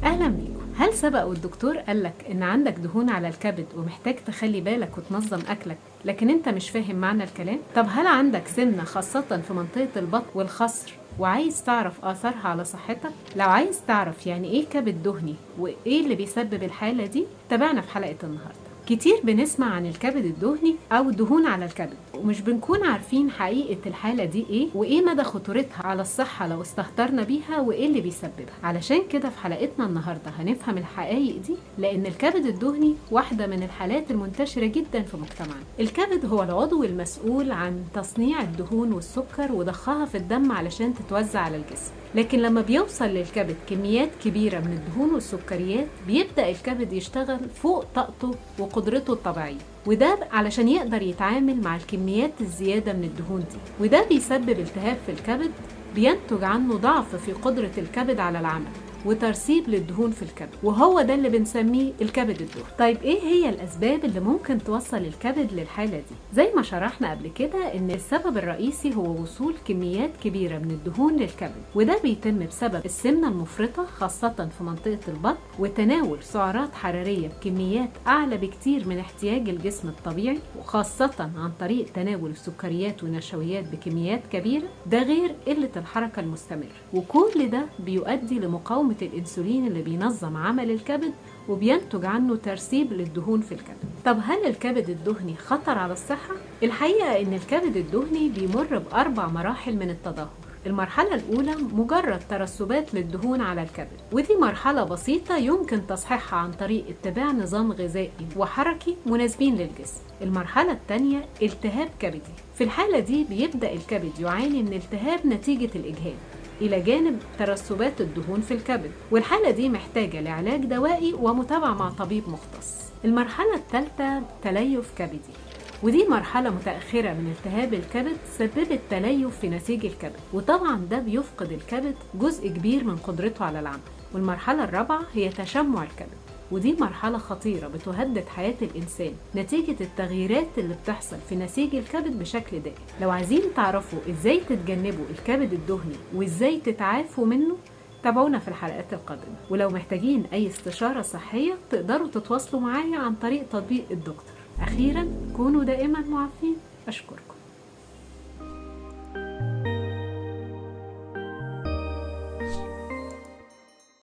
اهلا بيكم. هل سبق والدكتور قالك ان عندك دهون على الكبد ومحتاج تخلي بالك وتنظم اكلك، لكن انت مش فاهم معنى الكلام؟ طب هل عندك سمنة خاصة في منطقة البطن والخصر وعايز تعرف آثارها على صحتك؟ لو عايز تعرف يعني ايه كبد دهني وايه اللي بيسبب الحالة دي، تابعنا في حلقة النهاردة. كتير بنسمع عن الكبد الدهني أو دهون على الكبد ومش بنكون عارفين حقيقة الحالة دي إيه وإيه مدى خطورتها على الصحة لو استهترنا بيها وإيه اللي بيسببها. علشان كده في حلقتنا النهاردة هنفهم الحقائق دي، لأن الكبد الدهني واحدة من الحالات المنتشرة جدا في مجتمعنا. الكبد هو العضو المسؤول عن تصنيع الدهون والسكر وضخها في الدم علشان تتوزع على الجسم، لكن لما بيوصل للكبد كميات كبيرة من الدهون والسكريات بيبدأ الكبد يشتغل فوق طاقته وقدرته الطبيعية، وده علشان يقدر يتعامل مع الكميات الزيادة من الدهون دي، وده بيسبب التهاب في الكبد بينتج عنه ضعف في قدرة الكبد على العمل وترسيب للدهون في الكبد، وهو ده اللي بنسميه الكبد الدهني. طيب ايه هي الاسباب اللي ممكن توصل الكبد للحالة دي؟ زي ما شرحنا قبل كده ان السبب الرئيسي هو وصول كميات كبيرة من الدهون للكبد، وده بيتم بسبب السمنة المفرطة خاصة في منطقة البطن، وتناول سعرات حرارية بكميات اعلى بكتير من احتياج الجسم الطبيعي، وخاصة عن طريق تناول السكريات والنشويات بكميات كبيرة، ده غير قلة الحركة المستمرة، وكل ده بيؤدي لمقاومة الانسولين اللي بينظم عمل الكبد وبينتج عنه ترسيب للدهون في الكبد. طب هل الكبد الدهني خطر على الصحة؟ الحقيقة ان الكبد الدهني بيمر بأربع مراحل من التدهور. المرحلة الأولى مجرد ترسبات للدهون على الكبد، ودي مرحلة بسيطة يمكن تصحيحها عن طريق اتباع نظام غذائي وحركي مناسبين للجسم. المرحلة الثانية التهاب كبدي، في الحالة دي بيبدأ الكبد يعاني من التهاب نتيجة الإجهاد إلى جانب ترسبات الدهون في الكبد، والحالة دي محتاجة لعلاج دوائي ومتابعة مع طبيب مختص. المرحلة الثالثة تليف كبدي، ودي مرحلة متأخرة من التهاب الكبد سببت تليف في نسيج الكبد، وطبعا ده بيفقد الكبد جزء كبير من قدرته على العمل. والمرحلة الرابعة هي تشمع الكبد، ودي مرحلة خطيرة بتهدد حياة الإنسان نتيجة التغييرات اللي بتحصل في نسيج الكبد بشكل دائم. لو عايزين تعرفوا إزاي تتجنبوا الكبد الدهني وإزاي تتعافوا منه تابعونا في الحلقات القادمة، ولو محتاجين أي استشارة صحية تقدروا تتواصلوا معايا عن طريق تطبيق الدكتور. أخيرا كونوا دائما معافين. أشكركم.